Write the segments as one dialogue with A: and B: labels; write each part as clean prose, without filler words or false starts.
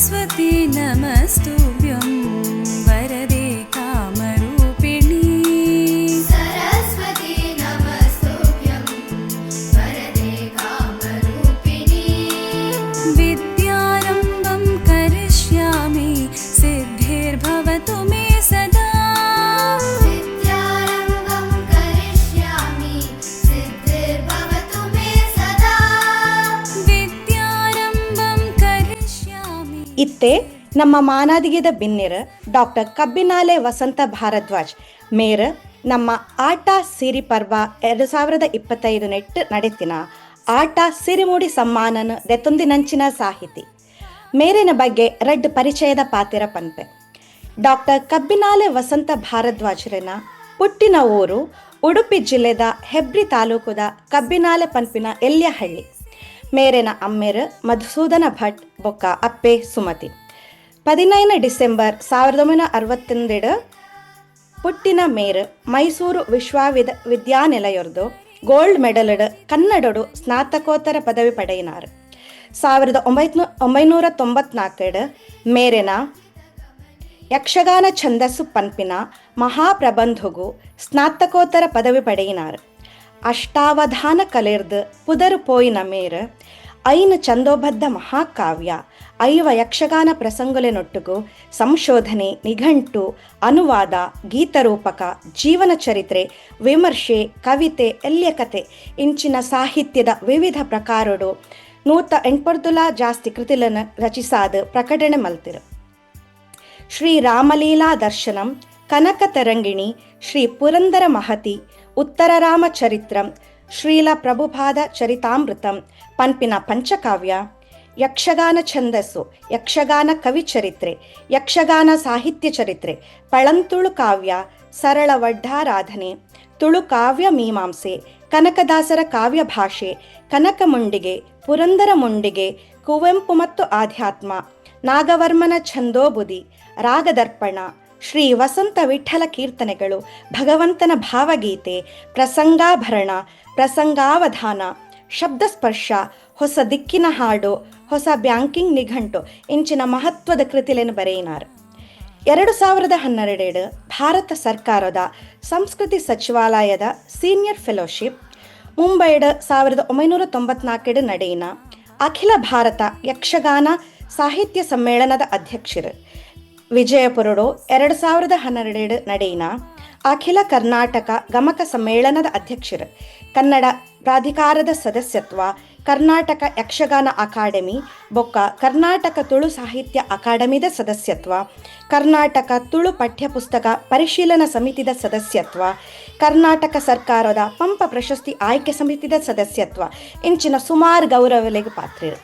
A: सरस्वती नमस्तुभ्यं वरदे कामरूपिणी।
B: सरस्वती नमस्तुभ्यं वरदे कामरूपिणी।
A: विद्यारम्भं करिष्यामि सिद्धिर्भवतु मे सदा।
B: विद्यारम्भं करिष्यामि सिद्धिर्भवतु मे सदा।
A: विद्यारम्भं करिष्यामि।
C: ಇತ್ತೆ ನಮ್ಮ ಮಾನಾದಿಗೆದ ಬಿನ್ನೆರ್ ಡಾಕ್ಟರ್ ಕಬ್ಬಿನಾಲೆ ವಸಂತ ಭಾರದ್ವಾಜ್ ಮೇರ್ ನಮ್ಮ ಆಟ ಸಿರಿ ಪರ್ವ 2025 ನೆಟ್ ನಡೆತಿನ ಆಟ ಸಿರಿಮುಡಿ ಸಮ್ಮಾನನ ದೆತ್ತೊಂದಿನಂಚಿನ ಸಾಹಿತಿ. ಮೇರಿನ ಬಗ್ಗೆ ರಡ್ಡ್ ಪರಿಚಯದ ಪಾತೆರ ಪನ್ಪೆ. ಡಾಕ್ಟರ್ ಕಬ್ಬಿನಾಲೆ ವಸಂತ ಭಾರದ್ವಾಜರನ ಪುಟ್ಟಿನ ಊರು ಉಡುಪಿ ಜಿಲ್ಲೆದ ಹೆಬ್ರಿ ತಾಲೂಕುದ ಕಬ್ಬಿನಾಲೆ ಪನ್ಪಿನ ಎಲ್ಯಹಳ್ಳಿ. ಮೇರೆನ ಅಮ್ಮೆರ್ ಮಧುಸೂದನ ಭಟ್ ಬೊಕ್ಕ ಅಪ್ಪೆ ಸುಮತಿ. 15 ಡಿಸೆಂಬರ್ 1961ಡ್ ಪುಟ್ಟಿನ ಮೇರ್ ಮೈಸೂರು ವಿಶ್ವವಿದ ವಿದ್ಯಾನಿಲಯೊರ್ದು ಗೋಲ್ಡ್ ಮೆಡಲ್ಡ್ ಕನ್ನಡೊಡು ಸ್ನಾತಕೋತ್ತರ ಪದವಿ ಪಡೆಯಿನಾರ್. 1994ಡ್ ಮೇರೆನ ಯಕ್ಷಗಾನ ಛಂದಸ್ಸು ಪನ್ಪಿನ ಮಹಾಪ್ರಬಂಧಗು ಸ್ನಾತಕೋತ್ತರ ಪದವಿ ಪಡೆಯಿನಾರ್. ಅಷ್ಟಾವಧಾನ ಕಲೆರ್ದ್ ಪುದರ್ ಪೋಯಿನ ಮೇರ್ ಐನ್ ಛಂದೋಬದ್ಧ ಮಹಾಕಾವ್ಯ, 50 ಯಕ್ಷಗಾನ ಪ್ರಸಂಗೊಲೆನೊಟ್ಟುಗು ಸಂಶೋಧನೆ, ನಿಘಂಟು, ಅನುವಾದ, ಗೀತರೂಪಕ, ಜೀವನ ಚರಿತ್ರೆ, ವಿಮರ್ಶೆ, ಕವಿತೆ, ಎಲ್ಯಕತೆ ಇಂಚಿನ ಸಾಹಿತ್ಯದ ವಿವಿಧ ಪ್ರಕಾರಡು 108ರ್ದುಲಾ ಜಾಸ್ತಿ ಕೃತಿలను ರಚಿಸಾದ್ ಪ್ರಕಟಣೆ ಮಲ್ತಿರು. ಶ್ರೀ ರಾಮಲೀಲಾ ದರ್ಶನಂ, ಕನಕ ತರಂಗಿಣಿ, ಶ್ರೀ ಪುರಂದರ ಮಹತಿ, ಉತ್ತರ ರಾಮ ಚರಿತ್ರಂ, ಶ್ರೀಲ ಪ್ರಭುಪಾದ ಚರಿತಾಮೃತಂ ಪನ್ಪಿನ ಪಂಚಕಾವ್ಯ, ಯಕ್ಷಗಾನ ಛಂದಸ್ಸು, ಯಕ್ಷಗಾನ ಕವಿಚರಿತ್ರೆ, ಯಕ್ಷಗಾನ ಸಾಹಿತ್ಯ ಚರಿತ್ರೆ, ಪಳಂತುಳು ಕಾವ್ಯ, ಸರಳ ವಡ್ಡಾರಾಧನೆ, ತುಳು ಕಾವ್ಯ ಮೀಮಾಂಸೆ, ಕನಕದಾಸರ ಕಾವ್ಯ ಭಾಷೆ, ಕನಕ ಮುಂಡಿಗೆ, ಪುರಂದರ ಮುಂಡಿಗೆ, ಕುವೆಂಪು ಮತ್ತು ಆಧ್ಯಾತ್ಮ, ನಾಗವರ್ಮನ ಛಂದೋಬುದಿ, ರಾಗದರ್ಪಣ, ಶ್ರೀ ವಸಂತ ವಿಠಲ ಕೀರ್ತನೆಗಳು, ಭಗವಂತನ ಭಾವಗೀತೆ, ಪ್ರಸಂಗಾಭರಣ, ಪ್ರಸಂಗಾವಧಾನ, ಶಬ್ದಸ್ಪರ್ಶ, ಹೊಸ ದಿಕ್ಕಿನ ಹಾಡು, ಹೊಸ ಬ್ಯಾಂಕಿಂಗ್ ನಿಘಂಟು ಇಂಚಿನ ಮಹತ್ವದ ಕೃತಿಲೆನು ಬರೆಯಿನಾರ್. 2012 ಭಾರತ ಸರ್ಕಾರದ ಸಂಸ್ಕೃತಿ ಸಚಿವಾಲಯದ ಸೀನಿಯರ್ ಫೆಲೋಶಿಪ್, ಮುಂಬೈಡ್ 1994 ನಡೆಯಿನ ಅಖಿಲ ಭಾರತ ಯಕ್ಷಗಾನ ಸಾಹಿತ್ಯ ಸಮ್ಮೇಳನದ ಅಧ್ಯಕ್ಷರು, ವಿಜಯಪುರಡು 2012 ನಡೆಯಿನ ಅಖಿಲ ಕರ್ನಾಟಕ ಗಮಕ ಸಮ್ಮೇಳನದ ಅಧ್ಯಕ್ಷರು, ಕನ್ನಡ ಪ್ರಾಧಿಕಾರದ ಸದಸ್ಯತ್ವ, ಕರ್ನಾಟಕ ಯಕ್ಷಗಾನ ಅಕಾಡೆಮಿ ಬೊಕ್ಕ ಕರ್ನಾಟಕ ತುಳು ಸಾಹಿತ್ಯ ಅಕಾಡೆಮಿದ ಸದಸ್ಯತ್ವ, ಕರ್ನಾಟಕ ತುಳು ಪಠ್ಯಪುಸ್ತಕ ಪರಿಶೀಲನಾ ಸಮಿತಿದ ಸದಸ್ಯತ್ವ, ಕರ್ನಾಟಕ ಸರ್ಕಾರದ ಪಂಪ ಪ್ರಶಸ್ತಿ ಆಯ್ಕೆ ಸಮಿತಿದ ಸದಸ್ಯತ್ವ ಇಂಚಿನ ಸುಮಾರು ಗೌರವಲೆಗೆ ಪಾತ್ರರು.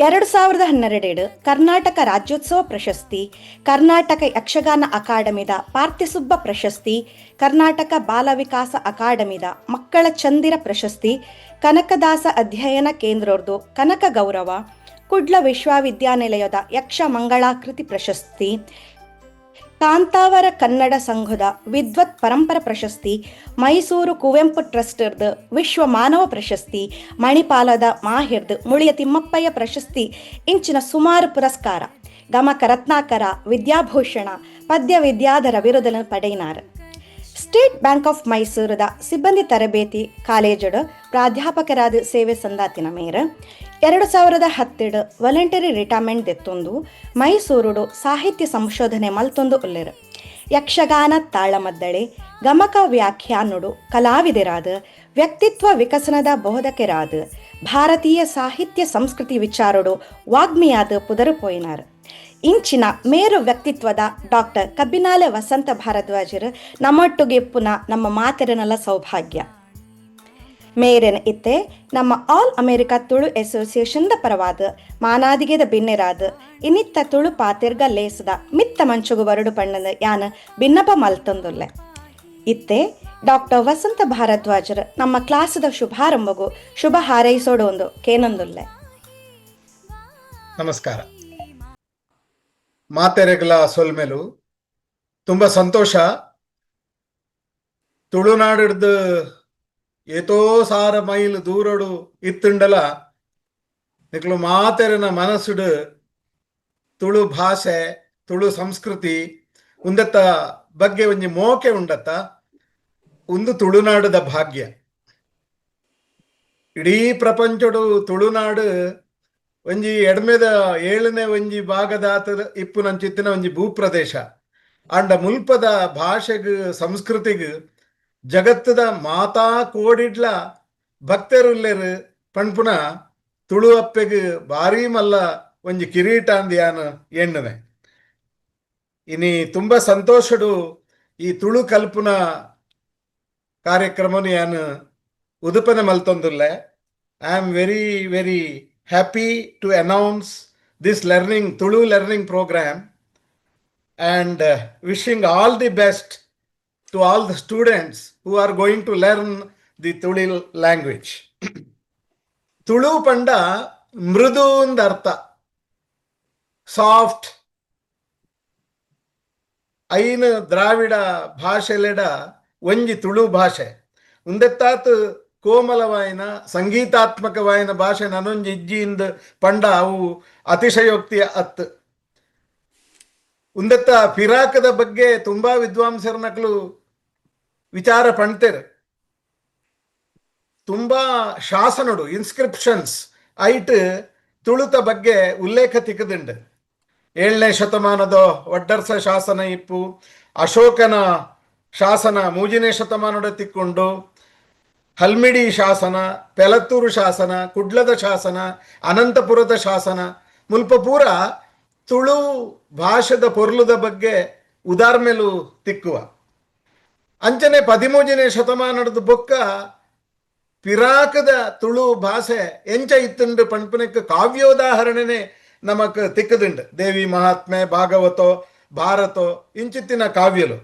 C: 2012 ಕರ್ನಾಟಕ ರಾಜ್ಯೋತ್ಸವ ಪ್ರಶಸ್ತಿ, ಕರ್ನಾಟಕ ಯಕ್ಷಗಾನ ಅಕಾಡೆಮಿದ ಪಾರ್ಥಿಸುಬ್ಬ ಪ್ರಶಸ್ತಿ, ಕರ್ನಾಟಕ ಬಾಲ ವಿಕಾಸ ಅಕಾಡೆಮಿದ ಮಕ್ಕಳ ಚಂದಿರ ಪ್ರಶಸ್ತಿ, ಕನಕದಾಸ ಅಧ್ಯಯನ ಕೇಂದ್ರದ್ದು ಕನಕ ಗೌರವ, ಕುಡ್ಲ ವಿಶ್ವವಿದ್ಯಾನಿಲಯದ ಯಕ್ಷ ಮಂಗಳಾಕೃತಿ ಪ್ರಶಸ್ತಿ, ಕಾಂತಾವರ ಕನ್ನಡ ಸಂಘದ ವಿದ್ವತ್ ಪರಂಪರ ಪ್ರಶಸ್ತಿ, ಮೈಸೂರು ಕುವೆಂಪು ಟ್ರಸ್ಟ್ರ್ದು ವಿಶ್ವ ಮಾನವ ಪ್ರಶಸ್ತಿ, ಮಣಿಪಾಲದ ಮಾಹಿರ್ದ್ ಮುಳಿಯ ತಿಮ್ಮಪ್ಪಯ್ಯ ಪ್ರಶಸ್ತಿ ಇಂಚಿನ ಸುಮಾರು ಪುರಸ್ಕಾರ, ಗಮಕ ರತ್ನಾಕರ, ವಿದ್ಯಾಭೂಷಣ, ಪದ್ಯ ವಿದ್ಯಾಧರ ಬಿರುದನ್ನು ಪಡೆಯಿನಾರ್. ಸ್ಟೇಟ್ ಬ್ಯಾಂಕ್ ಆಫ್ ಮೈಸೂರದ ಸಿಬ್ಬಂದಿ ತರಬೇತಿ ಕಾಲೇಜುಡು ಪ್ರಾಧ್ಯಾಪಕರಾದ ಸೇವೆ ಸಂದಾತಿನ ಮೇರ್ 2010ಡ್ ವಾಲಂಟರಿ ರಿಟೈರ್ಮೆಂಟ್ ದೆತ್ತೊಂದು ಮೈಸೂರುಡು ಸಾಹಿತ್ಯ ಸಂಶೋಧನೆ ಮಲ್ತೊಂದು ಉಲ್ಲೆರ್. ಯಕ್ಷಗಾನ ತಾಳಮದ್ದಳೆ, ಗಮಕ ವ್ಯಾಖ್ಯಾನುಡು ಕಲಾವಿದರಾದ, ವ್ಯಕ್ತಿತ್ವ ವಿಕಸನದ ಬೋಧಕರಾದ, ಭಾರತೀಯ ಸಾಹಿತ್ಯ ಸಂಸ್ಕೃತಿ ವಿಚಾರಡು ವಾಗ್ಮಿಯಾದ ಪುದರು ಪೋಯಿನಾರ್. ಇಂಚಿನ ಮೇರು ವ್ಯಕ್ತಿತ್ವದ ಡಾಕ್ಟರ್ ಕಬ್ಬಿನಾಲೆ ವಸಂತ ಭಾರದ್ವಾಜರು ನಮ್ಮೊಟ್ಟಿಗೆ ಪುನಃ ನಮ್ಮ ಮಾತೆರನಲ್ಲ ಸೌಭಾಗ್ಯ. ಮೇರೆನ ಇತ್ತೆ ನಮ್ಮ ಆಲ್ ಅಮೆರಿಕ ತುಳು ಅಸೋಸಿಯೇಷನ್ದ ಪರವಾದ ಮಾನಾದಿಗೆದ ಬಿನ್ನೆರಾದ ಇನ್ನಿತ್ತ ತುಳು ಪಾತೆರ್ಗ ಲೇಸದ ಮಿತ್ತ ಮಂಚುಗು ಬರಡು ಪಣ್ಣದ ಯಾನ ಬಿನ್ನಪ ಮಲ್ತಂದುಲ್ಲೆ. ಇತ್ತೆ ಡಾಕ್ಟರ್ ವಸಂತ ಭಾರದ್ವಾಜರ್ ನಮ್ಮ ಕ್ಲಾಸದ ಶುಭಾರಂಭಗೂ ಶುಭ ಹಾರೈಸೋಡು ಒಂದು ಕೇನೊಂದುಲ್ಲೆ.
D: ನಮಸ್ಕಾರ ಮಾತೆರೆಗ್ಲ ಸೊಲ್ಮೆಲು. ತುಂಬಾ ಸಂತೋಷ. ತುಳುನಾಡಿಡ್ದು ಏತೋ ಸಾರ ಮೈಲ್ ದೂರಡು ಇತ್ತುಂಡಲ ನಿಕ್ಲು ಮಾತೆರನ ಮನಸ್ಸುಡು ತುಳು ಭಾಷೆ, ತುಳು ಸಂಸ್ಕೃತಿ ಉಂದೆತ್ತ ಬಗ್ಗೆ ಒಂಜಿ ಮೋಕೆ ಉಂಡತ್ತ. ಉಂದು ತುಳುನಾಡದ ಭಾಗ್ಯ. ಇಡೀ ಪ್ರಪಂಚಡು ತುಳುನಾಡು ಒಂಜಿ ಎಡ್ಮೆದ ಏಳನೇ ಒಂಜಿ ಭಾಗದಾತ ಇಪ್ಪುನಂಚಿತ್ತಿನ ಒಂಜಿ ಭೂಪ್ರದೇಶ. ಆಂಡ ಮುಲ್ಪದ ಭಾಷೆಗ್, ಸಂಸ್ಕೃತಿಗ್ ಜಗತ್ತದ ಮಾತಾ ಕೋಡಿಡ್ಲ ಭಕ್ತರುಲ್ಲೆರ್ ಪಣ್ಪುನ ತುಳು ಅಪ್ಪೆಗ್ ಭಾರಿ ಮಲ್ಲ ಒಂಜಿ ಕಿರೀಟ ಅಂದ್ ಯಾನ್ ಎಣ್ಣುವೆ. ಇನಿ ತುಂಬಾ ಸಂತೋಷಡು ಈ ತುಳು ಕಲ್ಪುನ ಕಾರ್ಯಕ್ರಮನು ಯಾನ್ ಉದುಪನೆ ಮಲ್ತೊಂದುಲ್ಲೆ. I am very very happy to announce this learning Tulu learning program and wishing all the best to all the students who are going to learn the Tulu language. Tulu ಪಂಡ ಮೃದು ಅರ್ಥ, ಸಾಫ್ಟ್. ಐನ್ ದ್ರಾವಿಡ ಭಾಷೆಲೆಡ ಒಂಜಿ ತುಳು ಭಾಷೆ. ಉಂದೆತ್ತಾತ್ ಕೋಮಲವಾಯಿನ, ಸಂಗೀತಾತ್ಮಕವಾಯಿನ ಭಾಷೆ ನನೊಂಜಿ ಇಜ್ಜಿ ಇಂದ್ ಪಂಡ ಅವು ಅತಿಶಯೋಕ್ತಿ ಅತ್. ಉಂದೆತ್ತ ಪಿರಾಕದ ಬಗ್ಗೆ ತುಂಬಾ ವಿದ್ವಾಂಸರನಕ್ಲು ವಿಚಾರ ಪಣ್ತೇರು. ತುಂಬಾ ಶಾಸನಡು, ಇನ್ಸ್ಕ್ರಿಪ್ಷನ್ಸ್ ಐಟ್ ತುಳುತ ಬಗ್ಗೆ ಉಲ್ಲೇಖ ತಿಕ್ಕದುಂಡು. 7ನೇ ಶತಮಾನದ ವಡ್ಡರ್ಸ ಶಾಸನ ಇಪ್ಪು, ಅಶೋಕನ ಶಾಸನ 3ನೇ ಶತಮಾನದ ತಿಕ್ಕೊಂಡು, ಹಲ್ಮಿಡಿ ಶಾಸನ, ಪೆಲತ್ತೂರು ಶಾಸನ, ಕುಡ್ಲದ ಶಾಸನ, ಅನಂತಪುರದ ಶಾಸನ, ಮುಲ್ಪ ಪೂರ ತುಳು ಭಾಷೆದ ಪೊರ್ಲುದ ಬಗ್ಗೆ ಉದಾರ್ಮೆಲು ತಿಕ್ಕುವ. ಅಂಚನೆ 13ನೇ ಶತಮಾನದ ಬೊಕ್ಕ ಪಿರಾಕದ ತುಳು ಭಾಷೆ ಎಂಚ ಇತ್ತುಂಡು ಪಣ್ಪುನೆಕ್ ಕಾವ್ಯೋದಾಹರಣೆನೆ ನಮಕ್ ತಿಕ್ಕದುಂಡು. ದೇವಿ ಮಹಾತ್ಮೆ, ಭಾಗವತೋ, ಭಾರತೋ ಇಂಚಿತ್ತಿನ ಕಾವ್ಯಲು.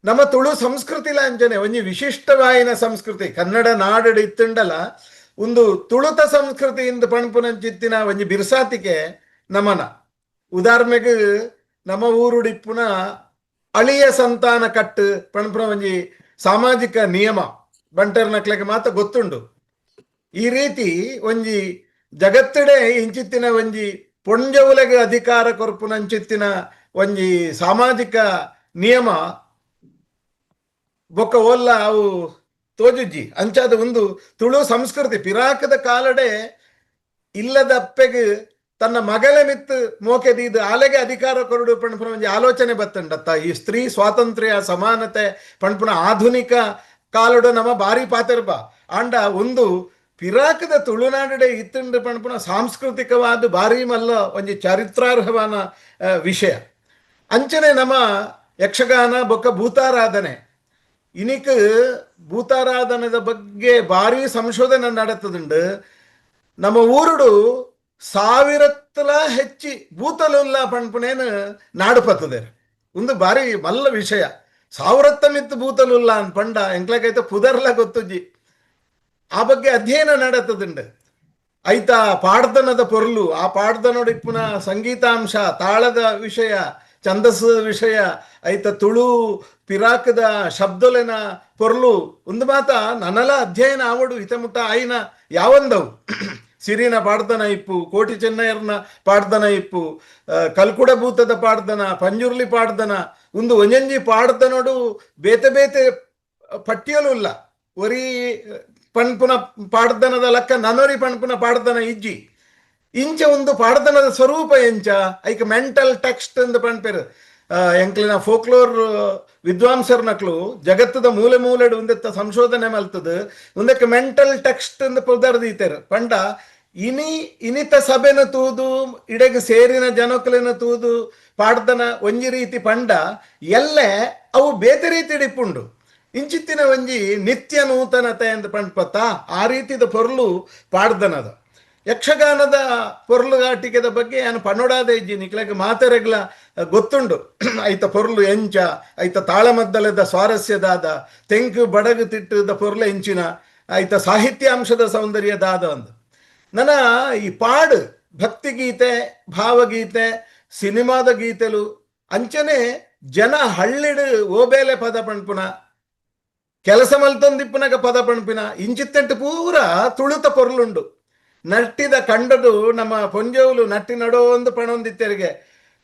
D: ನಮ್ಮ ತುಳು ಸಂಸ್ಕೃತಿಲ ಅಂಚನೆ ಒಂಜಿ ವಿಶಿಷ್ಟವಾಯಿನ ಸಂಸ್ಕೃತಿ. ಕನ್ನಡ ನಾಡು ಇತ್ತುಂಡಲ ಒಂದು ತುಳುತ ಸಂಸ್ಕೃತಿ ಇಂದು ಪಣ್ಪುನಂಚಿತ್ತಿನ ಒಂಜಿ ಬಿರ್ಸಾತಿಕೆ ನಮನ. ಉದಾಹರಣೆಗೆ ನಮ್ಮ ಊರುಡಿಪ್ಪುನ ಅಳಿಯ ಸಂತಾನ ಕಟ್ಟು ಪಣ್ಪುನ ಒಂಜಿ ಸಾಮಾಜಿಕ ನಿಯಮ ಬಂಟರ್ ನಕ್ಲೆಗೆ ಮಾತ ಗೊತ್ತುಂಡು. ಈ ರೀತಿ ಒಂಜಿ ಜಗತ್ತಿಡೆ ಇಂಚಿತ್ತಿನ ಒಂಜಿ ಪೊಂಜವುಲೆಗೆ ಅಧಿಕಾರ ಕೊರ್ಪುನಂಚಿತ್ತಿನ ಒಂಜಿ ಸಾಮಾಜಿಕ ನಿಯಮ ಬೊಕ್ಕ ಓಲ್ಲ ಅವು ತೋಜುಜ್ಜಿ. ಅಂಚಾದ ಒಂದು ತುಳು ಸಂಸ್ಕೃತಿ. ಪಿರಾಕದ ಕಾಲಡೆ ಇಲ್ಲದಪ್ಪೆಗ್ ತನ್ನ ಮಗಲ ಮಿತ್ತು ಮೋಕೆ ದೀದ್ ಆಲೆಗೆ ಅಧಿಕಾರ ಕೊರಡು ಪಣ್ಪುನ ಒಂಜಿ ಆಲೋಚನೆ ಬತ್ತಂಡತ್ತ. ಈ ಸ್ತ್ರೀ ಸ್ವಾತಂತ್ರ್ಯ, ಸಮಾನತೆ ಪಣ್ಪುನ ಆಧುನಿಕ ಕಾಲಡು ನಮ್ಮ ಬಾರಿ ಪಾತೆರ್ಬ. ಆಂಡ ಒಂದು ಪಿರಾಕದ ತುಳುನಾಡುಡೆ ಇತ್ತುಂಡು ಪಣ್ಪುನ ಸಾಂಸ್ಕೃತಿಕವಾದ ಬಾರಿ ಮಲ್ಲ ಒಂಜಿ ಚಾರಿತ್ರಾರ್ಹವಾನ ವಿಷಯ. ಅಂಚನೆ ನಮ್ಮ ಯಕ್ಷಗಾನ ಬೊಕ್ಕ ಭೂತಾರಾಧನೆ. ಇನಿಕ್ ಭೂತಾರಾಧನೆದ ಬಗ್ಗೆ ಭಾರಿ ಸಂಶೋಧನೆ ನಡತದುಂಡು. ನಮ್ಮ ಊರುಡು ಸಾವಿರತ್ತಲ ಹೆಚ್ಚಿ ಭೂತಲುಲ್ಲ ಪಣ್ಪುನೇನು ನಾಡು ಪತ್ತದೇರು. ಒಂದು ಭಾರಿ ಮಲ್ಲ ವಿಷಯ. ಸಾವಿರತ್ತ ಮಿತ್ತು ಭೂತಲುಲ್ಲ ಅನ್ ಪಂಡ ಎಂಕ್ಲಕೈತ ಪುದರ್ಲ ಗೊತ್ತುಜ್ಜಿ. ಆ ಬಗ್ಗೆ ಅಧ್ಯಯನ ನಡತದುಂಡು. ಐತ ಪಾಡ್ದನದ ಪೊರ್ಲು, ಆ ಪಾಡ್ದನೊಡಿಪ್ಪುನ ಸಂಗೀತಾಂಶ, ತಾಳದ ವಿಷಯ, ಛಂದಸ್ಸದ ವಿಷಯ, ಐತ ತುಳು ಪಿರಾಕದ ಶಬ್ದಲೆನ ಪೊರ್ಲು ಒಂದು ಮಾತ ನನಲ ಅಧ್ಯಯನ ಆವಡು. ಇತ ಮುಟ್ಟ ಆಯ್ನ ಯಾವಂದವು. ಸಿರಿನ ಪಾಡ್ದನ ಇಪ್ಪು, ಕೋಟಿ ಚೆನ್ನಯ್ಯರ್ನ ಪಾಡ್ದನ ಇಪ್ಪು, ಕಲ್ಕುಡ ಭೂತದ ಪಾಡ್ದನ, ಪಂಜುರ್ಲಿ ಪಾಡ್ದನ, ಒಂದು ಒಂಜೊಂಜಿ ಪಾಡ್ದನೋಡು ಬೇತೆ ಬೇತೆ ಪಟ್ಟಿಯಲು ಇಲ್ಲ. ಒರಿ ಪಣ್ಪುನ ಪಾಡ್ದನದ ಲಕ್ಕ ನನೊರಿ ಪಣ್ಪುನ ಪಾಡ್ದನ ಇಜ್ಜಿ. ಇಂಚ ಒಂದು ಪಾಡ್ದನದ ಸ್ವರೂಪ ಎಂಚ, ಐಕ್ ಮೆಂಟಲ್ ಟೆಕ್ಸ್ಟ್ ಅಂದ್ ಪಣ್ಪೆರ್. ಎಂಕ್ಲಿನ ಫೋಕ್ಲೋರ್ ವಿದ್ವಾಂಸರ್ನಕ್ಲು ಜಗತ್ತದ ಮೂಲೆ ಮೂಲೆಡು ಉಂದೆತ್ತ ಸಂಶೋಧನೆ ಮಲ್ತದ ಉಂದಕ್ಕೆ ಮೆಂಟಲ್ ಟೆಕ್ಸ್ಟ್ ಅಂದ್ ಪುದರ್ ದೀತೆರ್. ಪಂಡ ಇನಿ ಇನಿತ ಸಭೆನ ತೂದು, ಇಡೆಗ್ ಸೇರಿನ ಜನಕ್ಲೆನ ತೂದು ಪಾಡ್ದನ ಒಂಜಿ ರೀತಿ ಪಂಡ ಎಲ್ಲೆ ಅವು ಬೇತೆ ರೀತಿ ಇಪ್ಪುಂಡು. ಇಂಚಿತ್ತಿನ ಒಂಜಿ ನಿತ್ಯ ನೂತನತೆ ಅಂತ ಪಂಡ್ಪತ್ತ, ಆ ರೀತಿದ ಪೊರ್ಲು ಪಾಡ್ದನದ. ಯಕ್ಷಗಾನದ ಪೊರ್ಲುಗಾಟಿಕೆದ ಬಗ್ಗೆ ನಾನು ಪನ್ನೊಡಾದ ಇಜ್ಜಿ. ನಿಕ್ಲೆಗ್ ಮಾತೆರೆಗ್ಲ ಗೊತ್ತುಂಡು ಐತ ಪೊರ್ಲು ಎಂಚ, ಐತ ತಾಳಮದ್ದಲೆದ ಸ್ವಾರಸ್ಯದಾದ, ತೆಂಕು ಬಡಗು ತಿಟ್ಟದ ಪೊರ್ಲು ಎಂಚಿನ, ಐತ ಸಾಹಿತ್ಯಾಂಶದ ಸೌಂದರ್ಯದಾದ ಒಂದು. ನನ್ನ ಈ ಪಾಡು ಭಕ್ತಿಗೀತೆ, ಭಾವಗೀತೆ, ಸಿನಿಮಾದ ಗೀತೆಲು, ಅಂಚನೆ ಜನ ಹಳ್ಳಿಡು ಓಬೇಲೆ ಪದ ಪಣ್ಪುನ, ಕೆಲಸ ಮಲ್ತೊಂದಿಪ್ಪುನಗ ಪದ ಪಣ್ಪಿನ ಇಂಚಿತ್ತೆಂಟು ಪೂರ ತುಳುತ ಪೊರ್ಲುಂಡು. ನಟ್ಟಿದ ಕಂಡದು ನಮ್ಮ ಪೊಂಜೋವುಲು ನಟ್ಟಿ ನಡೋ ಒಂದು ಪಣೊಂದಿತ್ತೆರಿಗೆ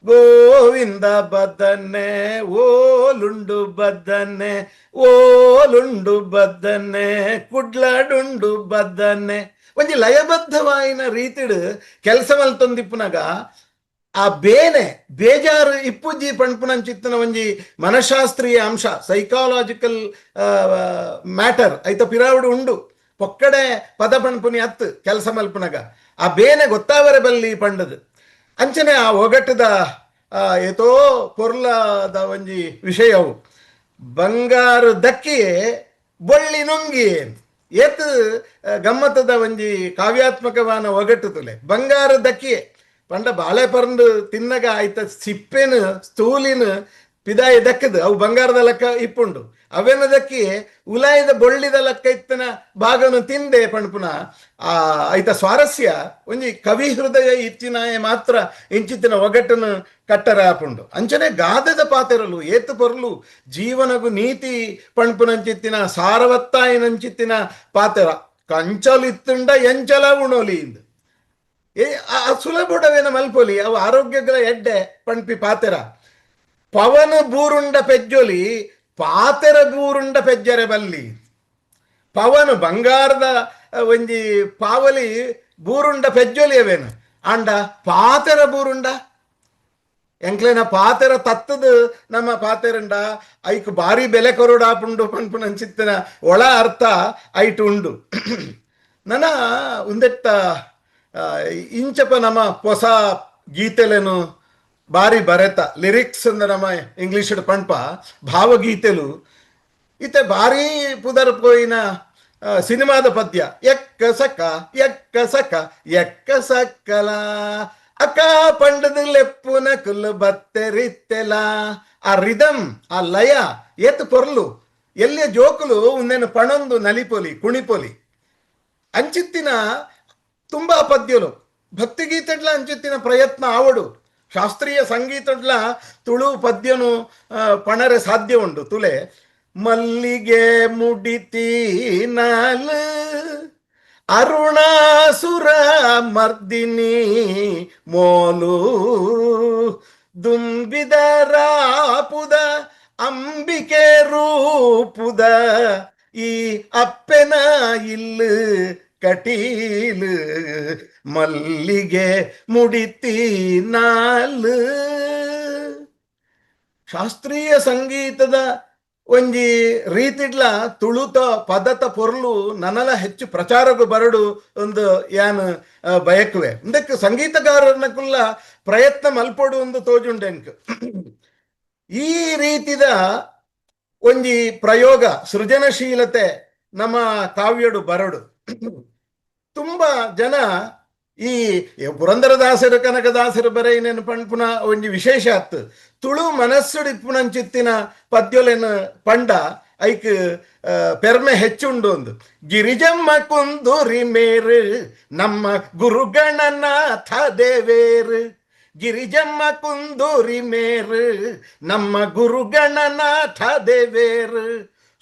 D: ಗೋವಿಂದ ಬದನೆ ಓಲುಂಡು ಬದನೆ ಓಲುಂಡು ಬದನೆ ಕುಡ್ಲಡುಂಡು ಬದನೆ. ಒಂಜಿ ಲಯಬದ್ಧವಾಯಿನ ರೀತಿಡ್ ಕೆಲಸ ಮಲ್ತೊಂದಿಪ್ಪುನಗ ಆ ಬೇನೆ ಬೇಜಾರು ಇಪ್ಪುಜ್ಜಿ ಪಣ್ಪುನಂಚಿತ್ತಿನ ಒಂಜಿ ಮನಃಶಾಸ್ತ್ರೀಯ ಅಂಶ, ಸೈಕಾಲಜಿಕಲ್ ಮ್ಯಾಟರ್ ಐತ ಪಿರಾವುಡು ಉಂಡು. ಪೊಕ್ಕಡೆ ಪದ ಪಣ್ಪುನಿ ಅತ್ತು, ಕೆಲಸ ಮಲ್ಪುನಗ ಆ ಬೇನೆ ಗೊತ್ತಾವರೆ ಬಲ್ಲಿ ಪಂಡದು. ಅಂಚನೆ ಆ ಒಗಟ್ಟದ ಏತೋ ಪೊರ್ಲದ ಒಂಜಿ ವಿಷಯವು, ಬಂಗಾರು ದಕ್ಕಿಯೇ ಬೊಳ್ಳಿ ನುಂಗಿಯೇ. ಏತ್ ಗಮ್ಮತ್ತದ ಒಂಜಿ ಕಾವ್ಯಾತ್ಮಕವಾನ ಒಗಟ್ಟು ತುಲೆ. ಬಂಗಾರು ದಕ್ಕಿಯೇ ಪಂಡ ಬಾಳೆ ಪರಂದು ತಿನ್ನಗ ಆಯ್ತ ಸಿಪ್ಪೆನು ಸ್ಥೂಲಿನ ಪಿದಾಯಿ ದಕ್ಕದು ಅವು ಬಂಗಾರದ ಲೆಕ್ಕ ಇಪ್ಪುಂಡು. ಅವೇನ ದಕ್ಕಿ ಉಲಾಯದ ಬೊಳ್ಳಿದ ಲೆಕ್ಕ ಇತ್ತನ ಭಾಗನು ತಿಂದೆ ಪಣ್ಪುನ ಆ ಐತ ಸ್ವಾರಸ್ಯ. ಒಂಜಿ ಕವಿ ಹೃದಯ ಇತ್ತಿನಾಯ ಮಾತ್ರ ಇಂಚಿತ್ತಿನ ಒಗಟ್ಟನು ಕಟ್ಟರ ಆಪುಂಡು. ಅಂಚನೆ ಗಾದೆದ ಪಾತೆರಲು ಏತು ಪೊರ್ಲು, ಜೀವನಗು ನೀತಿ ಪಣ್ಪುನಂಚಿತ್ತಿನ ಸಾರವತ್ತಾಯಿನಂಚಿತ್ತಿನ ಪಾತೆರ. ಕಂಚಲಿತ್ತುಂಡ ಎಂಚಲ ಉಣೋಲಿ ಇಂದು ಏ ಆ ಸುಲಭುಡವೇನ ಮಲ್ಪೊಲಿ, ಅವು ಆರೋಗ್ಯಗಳ ಎಡ್ಡೆ ಪಣ್ಪಿ ಪಾತೆರ. ಪವನ ಬೂರುಂಡ ಪೆಜ್ಜೊಲಿ, ಪಾತೆರ ಬೂರುಂಡ ಪೆಜ್ಜರೆ ಬಲ್ಲಿ. ಪವನ ಬಂಗಾರದ ಒಂಜಿ ಪಾವಲಿ ಬೂರುಂಡ ಪೆಜ್ಜೊಲಿ ಅವೇನು, ಆಂಡ ಪಾತೆರ ಬೂರುಂಡ ಎಂಕ್ಲೇನ ಪಾತೆರ ತತ್ತದು ನಮ್ಮ ಪಾತೆರಂಡ ಐಕ್ ಬಾರಿ ಬೆಲೆ ಕೊರಡಾಪುಂಡು ಪನ್ಪುನಂಚಿತ್ತಿನ ಒಳ ಅರ್ಥ ಐಟು ಉಂಡು. ನನ ಉಂದೆತ್ತ ಇಂಚಪ ನಮ್ಮ ಹೊಸ ಗೀತೆಲೇನು ಬಾರಿ ಬರೆತ ಲಿರಿಕ್ಸ್ ಅಂದ ನಮ್ಮ ಇಂಗ್ಲಿಷ್ ಪಣ್ಪ ಭಾವಗೀತೆಲು ಇತ್ತೆ ಬಾರಿ ಪುದರ್ ಪೋಯಿನ ಸಿನಿಮಾದ ಪದ್ಯ, ಎಕ್ಕ ಸಕ ಎಕ್ಕ ಸಕ ಎಕ್ಕ ಸಕ್ಕಲ ಅಕ್ಕ ಪಂಡದ ಲೆಪ್ಪುನ ಕುಲ್ಲು ಬತ್ತೆರಿತ್ತೆಲ. ಆ ರಿದಮ್, ಆ ಲಯ ಏತ್ ಪೊರ್ಲು. ಎಲ್ಲಿಯ ಜೋಕುಲು ಉಂದೇನು ಪಣೊಂದು ನಲಿಪೊಲಿ ಕುಣಿಪೊಲಿ. ಅಂಚಿತ್ತಿನ ತುಂಬಾ ಪದ್ಯಲು ಭಕ್ತಿಗೀತೆಡ್ಲ ಅಂಚಿತ್ತಿನ ಪ್ರಯತ್ನ ಆವಡು. ಶಾಸ್ತ್ರೀಯ ಸಂಗೀತಡ್ಲ ತುಳು ಪದ್ಯನು ಪಣರೆ ಸಾಧ್ಯ ಉಂಡು. ತುಲೆ, ಮಲ್ಲಿಗೆ ಮುಡಿತಿ ನಾಲ್ ಅರುಣಾಸುರ ಮರ್ದಿನಿ ಮೋಲು ದುಂಬಿದ ರಾಪುದ ಅಂಬಿಕೆ ರೂಪುದ ಈ ಅಪ್ಪೆನ ಇಲ್ಲು ಕಟೀಲು ಮಲ್ಲಿಗೆ ಮುಡಿತಿ ನಾಲ್. ಶಾಸ್ತ್ರೀಯ ಸಂಗೀತದ ಒಂಜಿ ರೀತಿಡ್ಲ ತುಳುತ ಪದತ ಪೊರ್ಲು ನನಲ ಹೆಚ್ಚು ಪ್ರಚಾರಗು ಬರಡು ಒಂದು ಯಾನ್ ಬಯಕುವೆ. ಇಂದಕ್ಕೆ ಸಂಗೀತಗಾರನ ಕುಲ್ಲ ಪ್ರಯತ್ನ ಮಲ್ಪೊಡು ಒಂದು ತೋಜುಂಡೆ ಎಂಕ್. ಈ ರೀತಿದ ಒಂಜಿ ಪ್ರಯೋಗ, ಸೃಜನಶೀಲತೆ ನಮ್ಮ ಕಾವ್ಯಡು ಬರಡು. ತುಂಬಾ ಜನ ಈ ಪುರಂದರದಾಸರು ಕನಕದಾಸರು ಬರೆಯಿನೇನು ಪಣ್ಪುನ ಒಂಜಿ ವಿಶೇಷ ಅತ್ತು. ತುಳು ಮನಸ್ಸುಡಿಪ್ಪುನಂಚಿತ್ತಿನ ಪದ್ಯೊಲೆನ್ ಪಂಡ ಐಕ್ ಪೆರ್ಮೆ ಹೆಚ್ಚುಂಡು. ಒಂದು ಗಿರಿಜಮ್ಮ ಕುಂದೂರಿ ಮೇರು ನಮ್ಮ ಗುರುಗಣನಾಥ ದೇವೇರು, ಗಿರಿಜಮ್ಮ ಕುಂದೂರಿ ಮೇರು ನಮ್ಮ ಗುರುಗಣನಾಥ ದೇವೇರು,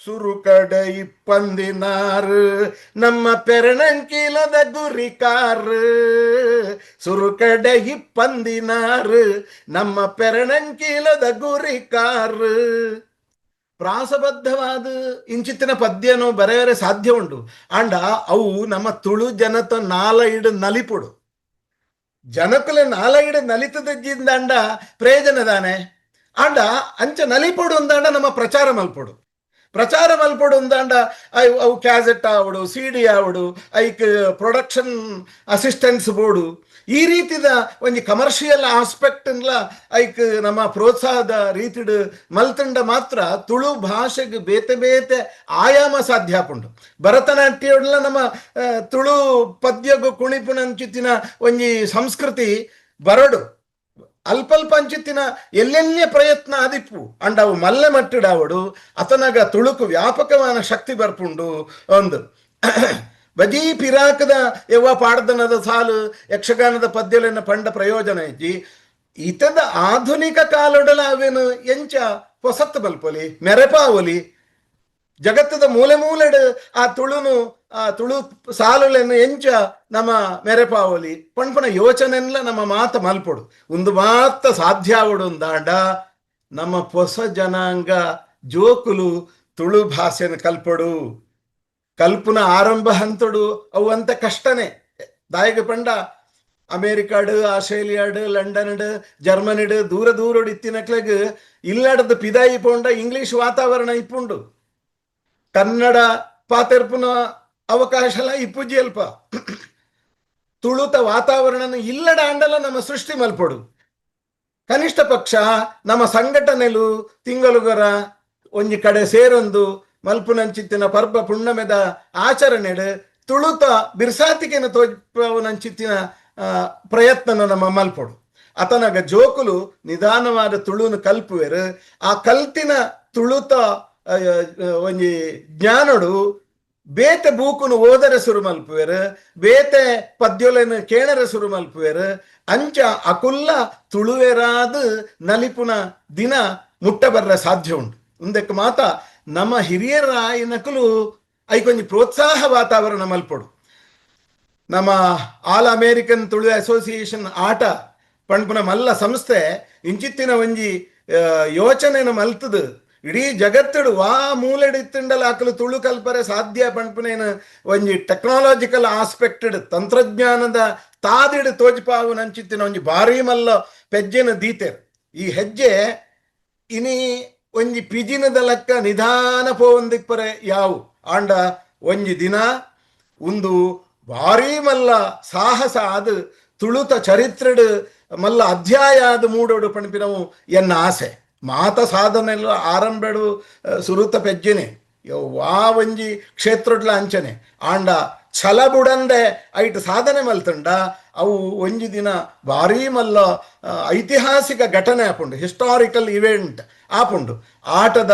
D: ಸುರುಕಡ ಇಪ್ಪಂದಿನಾರು ನಮ್ಮ ಪೆರಣಂಕಿಲದ ಗುರಿಕಾರು, ಸುರುಕಡ ಇಪ್ಪಂದಿನಾರು ನಮ್ಮ ಪೆರಣಂಕಿಲದ ಗುರಿಕಾರು. ಪ್ರಾಸಬದ್ಧವಾದ ಇಂಚಿತ್ತಿನ ಪದ್ಯನು ಬರೆಯರೆ ಸಾಧ್ಯ ಉಂಟು. ಆಂಡ ಅವು ನಮ್ಮ ತುಳು ಜನತ ನಾಲೈಡು ನಲಿಪುಡು. ಜನಕುಲೆ ನಾಲೈಡು ನಲಿತದಜ್ಜಿಂದಾಂಡ ಪ್ರಯೋಜನ ದಾನೆ? ಆಂಡ ಅಂಚ ನಲಿಪೊಡು ಅಂದಾಂಡ ನಮ್ಮ ಪ್ರಚಾರ ಮಲ್ಪೊಡು. ಪ್ರಚಾರ ಮಲ್ಪೊಡು ಅಂದಾಂಡ ಅವು ಅವು ಕ್ಯಾಸೆಟ್ ಆವಡು, ಸಿಡಿ ಆವಡು, ಐಕ್ ಪ್ರೊಡಕ್ಷನ್ ಅಸಿಸ್ಟೆನ್ಸ್ ಬೋಡು. ಈ ರೀತಿದ ಒಂಜಿ ಕಮರ್ಷಿಯಲ್ ಆಸ್ಪೆಕ್ಟ್ ಐಕ್ ನಮ್ಮ ಪ್ರೋತ್ಸಾಹದ ರೀತಿಡ್ ಮಲ್ತಂಡ ಮಾತ್ರ ತುಳು ಭಾಷೆಗೆ ಬೇತೆ ಬೇತೆ ಆಯಾಮ ಸಾಧ್ಯ ಆಪುಂಡು. ಭರತನಾಟ್ಯಡ್ಲ ನಮ್ಮ ತುಳು ಪದ್ಯಗು ಕುಣಿಪುನಂಚಿತ್ತಿನ ಒಂಜಿ ಸಂಸ್ಕೃತಿ ಬರಡು. ಅಲ್ಪಲ್ಪ ಅಂಚಿತ್ತಿನ ಎಲ್ಲೆಲ್ಲೆ ಪ್ರಯತ್ನ ಆದಿಪ್ಪು, ಅಂಡ ಅವು ಮಲ್ಲೆ ಮಟ್ಟಿಡಾವಡು. ಅತನಗ ತುಳುಕು ವ್ಯಾಪಕವಾದ ಶಕ್ತಿ ಬರ್ಪುಂಡು. ಒಂದು ಬಜೀ ಪಿರಾಕದ ಯವ್ವ ಪಾಡ್ದನದ ಸಾಲು, ಯಕ್ಷಗಾನದ ಪದ್ಯಲೆನ ಪಂಡ ಪ್ರಯೋಜನ ಇಜ್ಜಿ. ಇತದ ಆಧುನಿಕ ಕಾಲೊಡಲ ಅವೇನು ಎಂಚ ಪೊಸತ್ತು ಬಲ್ಪೊಲಿ, ಮೆರೆಪಾವಲಿ. ಜಗತ್ತದ ಮೂಲೆ ಮೂಲೆಡ್ ಆ ತುಳುನು, ಆ ತುಳು ಸಾಲುಲೆನ್ ಎಂಚ ನಮ್ಮ ಮೆರೆಪಾವಲಿ ಪಣ್ಪನ ಯೋಚನೆನ್ಲ ನಮ್ಮ ಮಾತ ಮಲ್ಪೊಡು. ಒಂದು ಮಾತ ಸಾಧ್ಯ ಆವೊಡು ಅಂದಾಂಡ ನಮ್ಮ ಪೊಸ ಜನಾಂಗ ಜೋಕುಲು ತುಳು ಭಾಷೆನ ಕಲ್ಪೊಡು. ಕಲ್ಪುನ ಆರಂಭ ಹಂತಡು ಅವು ಅಂತ ಕಷ್ಟನೇ. ದಾಯೆಗ್ ಪಂಡ ಅಮೇರಿಕಾಡ್, ಆಸ್ಟ್ರೇಲಿಯಾಡ್, ಲಂಡನ್, ಜರ್ಮನಿಡ್ ದೂರ ದೂರಡ್ ಇತ್ತಿನಕ್ಲೆಗ್ ಇಲ್ಲಡದ ಪಿದಾಯಿ ಪೋಂಡ ಇಂಗ್ಲಿಷ್ ವಾತಾವರಣ ಇಪ್ಪುಂಡು, ಕನ್ನಡ ಪಾತೆರ್ಪುನ ಅವಕಾಶಲ ಇಪ್ಪುಜಿ ಅಲ್ಪ. ತುಳುತ ವಾತಾವರಣನ ಇಲ್ಲಡ ಆಂಡಲ ನಮ್ಮ ಸೃಷ್ಟಿ ಮಲ್ಪೊಡು. ಕನಿಷ್ಠ ಪಕ್ಷ ನಮ್ಮ ಸಂಘಟನೆಲು ತಿಂಗಳುಗರ ಒಂಜಿ ಕಡೆ ಸೇರೊಂದು ಮಲ್ಪುನಂಚಿತ್ತಿನ ಪರ್ಬ ಪುಣ್ಣಮೆದ ಆಚರಣೆಡ್ ತುಳುತ ಬಿರ್ಸಾತಿಕೆನ ತೋಜ್ಪವನಂಚಿತ್ತಿನ ಪ್ರಯತ್ನನ ನಮ್ಮ ಮಲ್ಪೊಡು. ಅತನಗ ಜೋಕುಲು ನಿಧಾನವಾದ ತುಳುನು ಕಲ್ಪುವೆರು. ಆ ಕಲ್ತಿನ ತುಳುತ ಒಂಜಿ ಜ್ಞಾನೊಡು ಬೇತೆ ಬೂಕುನು ಓದರೆ ಸುರು ಮಲ್ಪುವೆರು, ಬೇತೆ ಪದ್ಯೊಲೆನ್ ಕೇಣರೆ ಸುರು ಮಲ್ಪುವೆರು. ಅಂಚ ಅಕುಲ್ಲ ತುಳುವೆರಾದ ನಲಿಪುನ ದಿನ ಮುಟ್ಟ ಬರ್ರೆ ಸಾಧ್ಯ ಉಂಟು. ಉಂದಕ್ಕೆ ಮಾತ ನಮ್ಮ ಹಿರಿಯರಾಯಿನಕುಲು ಐಕೊಂಜಿ ಪ್ರೋತ್ಸಾಹ ವಾತಾವರಣ ಮಲ್ಪೊಡು. ನಮ್ಮ ಆಲ್ ಅಮೇರಿಕನ್ ತುಳು ಅಸೋಸಿಯೇಷನ್ ಆಟ ಪಣ್ಪುನ ಮಲ್ಲ ಸಂಸ್ಥೆ ಇಂಚಿತ್ತಿನ ಒಂಜಿ ಯೋಚನೆನ ಮಲ್ತದು ಇಡೀ ಜಗತ್ತುಡು ವಾ ಮೂಲೆಡ್ ಇತ್ತುಂಡಲ ಅಕಲು ತುಳು ಕಲ್ಪರೆ ಸಾಧ್ಯ ಪಣ್ಪುನೇನು ಒಂಜಿ ಟೆಕ್ನಾಲಜಿಕಲ್ ಆಸ್ಪೆಕ್ಟೆಡ್ ತಂತ್ರಜ್ಞಾನದ ತಾದಿಡ್ ತೋಜ್ಪಾವು ನಂಚಿತ್ತಿನ ಒಂಜಿ ಭಾರಿ ಮಲ್ಲ ಪೆಜ್ಜೆನ ದೀತೆರ್. ಈ ಹೆಜ್ಜೆ ಇನಿ ಒಂಜಿ ಪಿಜಿನದ ಲೆಕ್ಕ ನಿಧಾನ ಪೋವೊಂದಿಪ್ಪರೆ ಯಾವು, ಆಂಡ ಒಂಜಿ ದಿನ ಒಂದು ಭಾರಿ ಮಲ್ಲ ಸಾಹಸ ಆದ್ ತುಳುತ ಚರಿತ್ರೆಡ್ ಮಲ್ಲ ಅಧ್ಯಾಯ ಆದ್ ಮೂಡೋಡು ಪಣ್ಪಿನವು ಎನ್ನ ಆಸೆ. ಮಾತ ಸಾಧನೆಲ್ಲ ಆರಂಭಡು ಸುರುತ ಪೆಜ್ಜೆನೆ ವಾ ಒಂಜಿ ಕ್ಷೇತ್ರಡ್ಲ ಅಂಚನೆ. ಆಂಡ ಛಲ ಬುಡಂದೆ ಐಟ್ ಸಾಧನೆ ಮಲ್ತುಂಡ ಅವು ಒಂಜಿ ದಿನ ಭಾರಿ ಮಲ್ಲ ಐತಿಹಾಸಿಕ ಘಟನೆ ಆಪುಂಡು, ಹಿಸ್ಟಾರಿಕಲ್ ಇವೆಂಟ್ ಆಪುಂಡು. ಆಟದ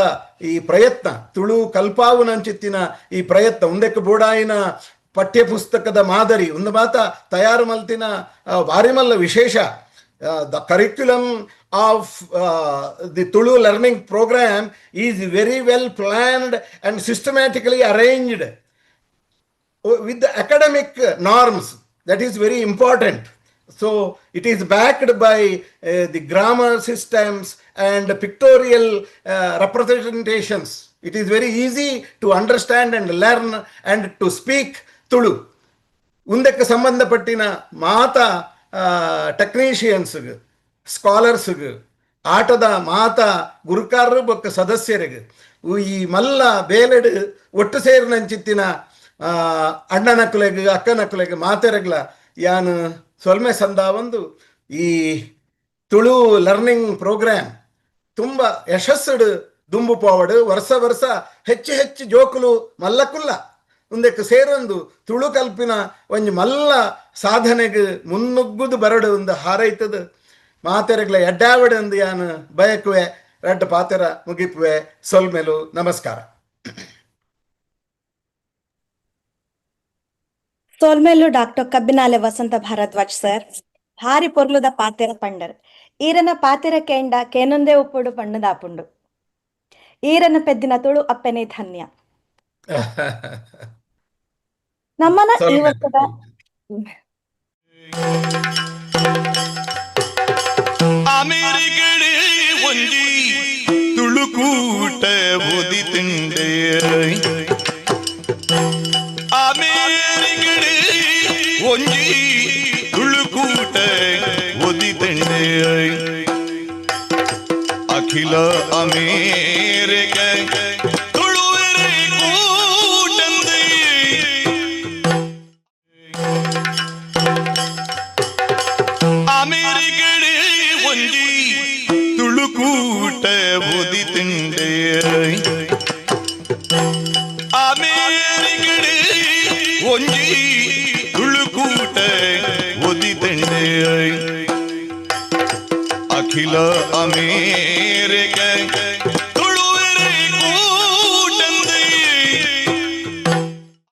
D: ಈ ಪ್ರಯತ್ನ, ತುಳು ಕಲ್ಪಾವುನಂಚಿತ್ತಿನ ಈ ಪ್ರಯತ್ನ, ಉಂದೆಕ್ ಬೋಡಾಯಿನ ಪಠ್ಯ ಪುಸ್ತಕದ ಮಾದರಿ ಒಂದು ಮಾತ ತಯಾರು ಮಲ್ತಿನ ಭಾರಿ ಮಲ್ಲ ವಿಶೇಷ. The curriculum of the Tulu learning program is very well planned and systematically arranged with the academic norms. That is very important. So it is backed by the grammar systems and pictorial representations. It is very easy to understand and learn and to speak Tulu. ಉಂದಕ್ಕೆ ಸಂಬಂಧಪಟ್ಟಿನ ಮಾತ ಟೆಕ್ನಿಷಿಯನ್ಸ್ಗೆ, ಸ್ಕಾಲರ್ಸ್ಗೆ, ಆಟದ ಮಾತ ಗುರುಕಾರರು ಬೊಕ್ಕ ಸದಸ್ಯರಿಗೆ, ಈ ಮಲ್ಲ ಬೇಲೆಡ್ ಒಟ್ಟು ಸೇರಿನಂಚಿತ್ತಿನ ಅಣ್ಣನಕುಲೆಗ್, ಅಕ್ಕನಕುಲೆಗ್ ಮಾತೆರೆಗ್ಲ ಯಾನ್ ಸೊಲ್ಮೆ ಸಂದಾವೊಂದು ಈ ತುಳು ಲರ್ನಿಂಗ್ ಪ್ರೋಗ್ರಾಮ್ ತುಂಬ ಯಶಸ್ಸುಡು ದುಂಬು ಪೋವಡು, ವರ್ಷ ವರ್ಷ ಹೆಚ್ಚು ಹೆಚ್ಚು ಜೋಕುಲು ಮಲ್ಲಕುಲ್ಲ ಉಂದಕ್ಕೆ ಸೇರೊಂದು ತುಳು ಕಲ್ಪಿನ ಒಂಜಿ ಮಲ್ಲ ಸಾಧನೆಗ್ ಮುನ್ನುಗ್ಗುದು ಬರಡು ಒಂದು ಹಾರೈತದ ಮಾತೆರೆಗ್ಲ ಎಡ್ಡಾವಡ್ ಅಂದು ಯಾನ್ ಬಯಕುವೆ. ರಡ್ಡ ಪಾತೆರ ಮುಗಿಪುವೆ. ಸೊಲ್ಮೆಲು, ನಮಸ್ಕಾರ.
C: ಸೋಲ್ಮೇಲು ಡಾಕ್ಟರ್ ಕಬ್ಬಿನಾಲೆ ವಸಂತ ಭಾರದ್ವಾಜ್ ಸರ್, ಭಾರಿ ಪೊರ್ಲುದ ಪಾತೆರ ಪಂಡರ್. ಈರನ ಪಾತೆರ ಕೇಂಡ ಕೇನೊಂದೇ ಉಪ್ಪುಡು ಪಣ್ಣದಾಪುಂಡು. ಈರನ ಪೆದ್ದಿನ ತುಳು ಅಪ್ಪೆನೇ ಧನ್ಯ. ನಮ್ಮನ ಈ
D: ಸೊಲ್ಮೆಲು.
C: ವರ್ಷದ
E: ಅಮೆರಿಕಡೆ ಒಂಜಿ ತುಳುಕೂಟ ಉದಿತುಂಡೆ, ಅಮೇರಿಕಡೆ ಒಂಜಿ ತುಳುಕೂಟ ಉದಿತುಂಡೆ. ಅಖಿಲ ಅಮೇರಿಕ ತುಳುವೆರೆ ಕೂಟಂದೆ. ಅಮೇರಿಕಡೆ ಒಂಜಿ ತುಳುಕೂಟ ಉದಿತುಂಡೆ, ಅಮೇರಿಕಡೆ ಒಂಜಿ ತುಳುಕೂಟ ಉದಿತುಂಡೆ. ಅಖಿಲ ಅಮೇರಿಕ